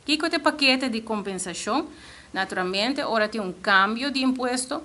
Kiko ta e pakete di kompensashon? Naturalmente, ora tin un kambio di impuesto,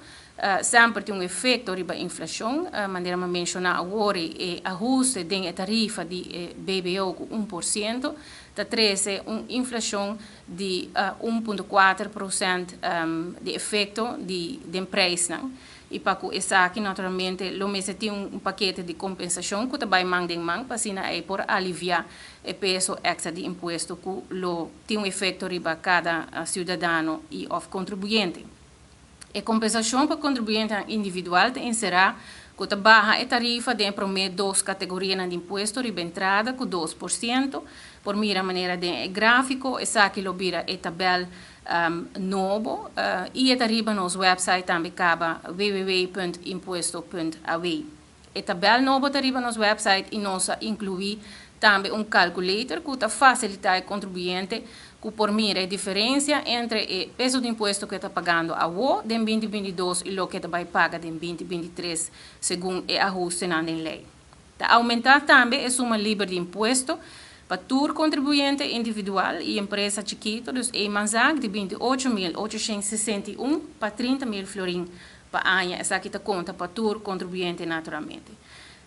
semper tin un efekto riba inflashon. Manera mi a menshoná awor, e ahuste den e tarifa di e BBO ku 1% ta trese un inflashon di 1,4% di efekto di den preisnan. I pa ku esaki naturalmente lo mester tin un pakete di kompensashon ku ta bai man den man pa asina ei por aliviá e peso èkstra di impuesto ku lo tin un efekto riba kada siudadano i òf kontribuyente. E kompensashon pa kontribuyentenan individual ta enserá ku ta baha e tarifa den e promé dos kategorianan di impuesto riba entrada ku 2%. Por mira manera den e gráfiko esaki lo bira e tabèl nobo i e ta riba nos wèpsait tambe kaba www.impuesto.aw. E tabèl nobo ta riba nos wèpsait i nos a inkluí tambe un calculator ku ta fasilitá e kontribuyente ku por mira e diferensia entre e peso di impuesto ku e ta pagando awo den 2022 i loke e ta bai paga den 2023 segun e ahustenan den lei. Ta oumentá tambe e suma liber di impuesto pa tur kontribuyente individual i empresa chikitu, dus eenmanszaak, di 28.861 pa 30.000 florin pa aña. Esaki ta konta pa tur kontribuyente naturalmente.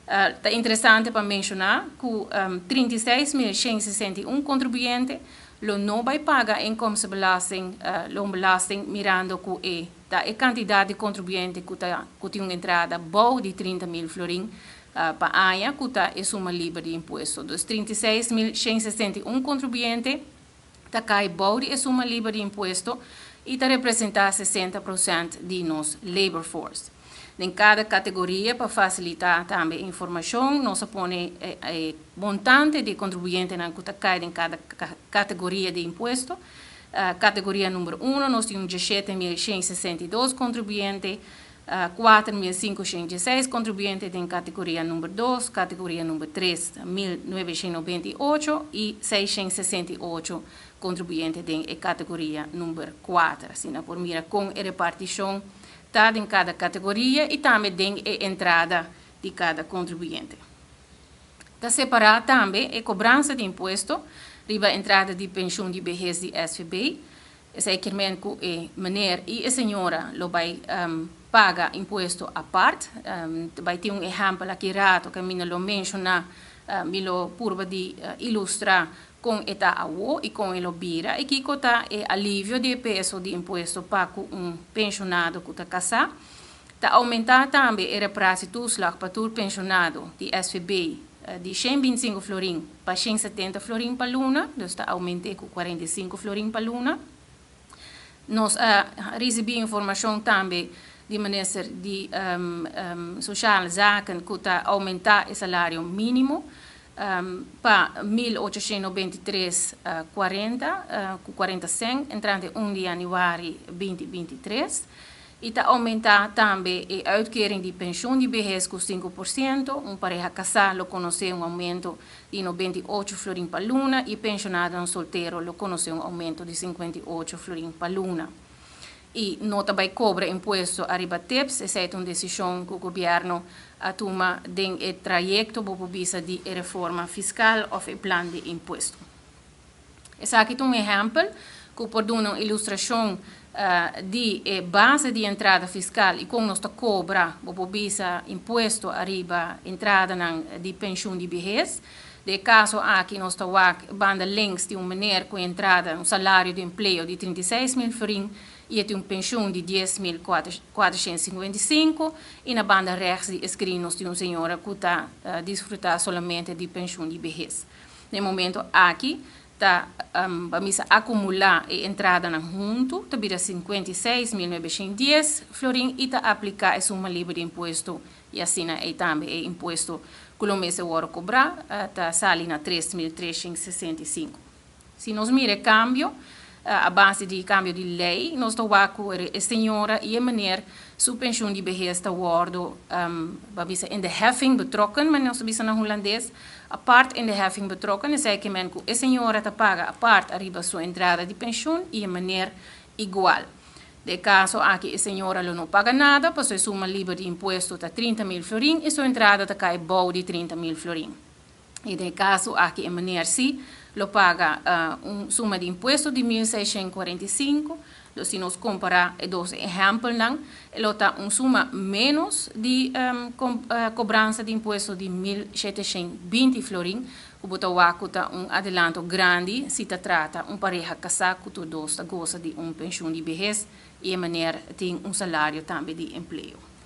Ta interesante pa menshoná ku 36.161 kontribuyente lo no bai paga inkomstenbelasting, loonbelasting, mirando ku e ta e kantidat di kontribuyente ku ta ku tin un entrada bou di 30.000 florin pa aña ku ta e suma liber di impuesto. Dus 36.161 kontribuyente ta kai bou di e suma liber di impuesto i ta representá 60% di nos labor force. Den kada kategoria pa fasilitá tambe informashon nos a pone e montante di kontribuyentenan ku ta kai den kada kategoria di impuesto. Kategoria number uno nos tin un 17.162 kontribuyente, 4.516 kontribuyente den kategoria number dos, kategoria number tres 1.998 i 668 kontribuyente den e kategoria number kuater. Asina por mira kon e repartishon ta den kada kategoria i tambe den e entrada di kada kontribuyente. Ta separá tambe e kobransa di impuesto riba entrada di penshun di behes di SVB. Esei kier men ku e meneer i e señora lo bai paga impuesto apart. Ta bai tin un ehèmpel aki rato ku mi no lo menshoná, mi lo purba di ilustrá kon e ta awo i kon e lo bira i kiko ta e alivio di e peso di impuesto pa ku un penshonado ku ta kasá. Ta oumentá tambe e reparatietoeslag pa tur penshonado di SVB di 125 florin pa 170 florin pa luna, dus ta oument'é ku 45 florin pa luna. Nos a risibí informashon tambe di Minister di Sociale Zaken ku ta oumentá e salario mínimo pa 1893 40 ku 40 sènt entrante 1 di yanüari 2023. I ta oumentá tambe e uitkering di penshun di behes ku 5%. Un pareha kasá lo konosé un oumento di 98 florin pa luna i penshonadonan soltero lo konosé un oumento di 58 florin pa luna. I no ta bai kobra impuesto ariba tips, esei ta un desishon ku gobièrnu a tuma den e trayekto, bo por bisa, di e reforma fiskal òf e plan di impuesto. Esaki ta un ehèmpel ku por duna un ilustrashon di e base di entrada fiskal i kon nos ta kobra, bo por bisa, impuesto ariba entradanan di penshun di behes. Den e kaso aki nos ta wak banda links tin un meneer ku entrada, un salario di empleo di 36.000 florin i e tin un penshun di 10.455, i na banda rechts di e skrin nos tin un señora ku ta disfrutá solamente di penshun di behes. Na e momento aki ta ba misa akumulá e entradanan huntu ta bira 56.910 florin i ta apliká e suma liber di impuesto i asina ei tambe e impuesto ku lo mester wòrdu kobrá ta sali na 3.365. Si nos mira e kambio a base di kambio di lei nos ta wak ku e señora i e meneer su penshun di behes ta wòrdu ba bisa in de heffing betrokken, manera nos ta bisa na hulandes, apart in de heffing betrokken, esei ke men ku e señora ta paga apart ariba su entrada di penshun i e meneer igual. Den e kaso aki e señora lo no paga nada pasobra e suma liber di impuesto ta 30.000 florin i su entrada ta kai bou di 30.000 florin. I den e kaso aki e meneer si. lo paga un suma di impuesto di 1645. Dus si nos kompará e dos ehèmpelnan, lo ta un suma ménos di kobransa di impuesto di 1720 florin, ku bo ta wak ku ta un adelanto grandi si ta trata un pareha kasá ku tur dos ta gosa di un penshun di behes i e meneer tin un salario tambe di empleo.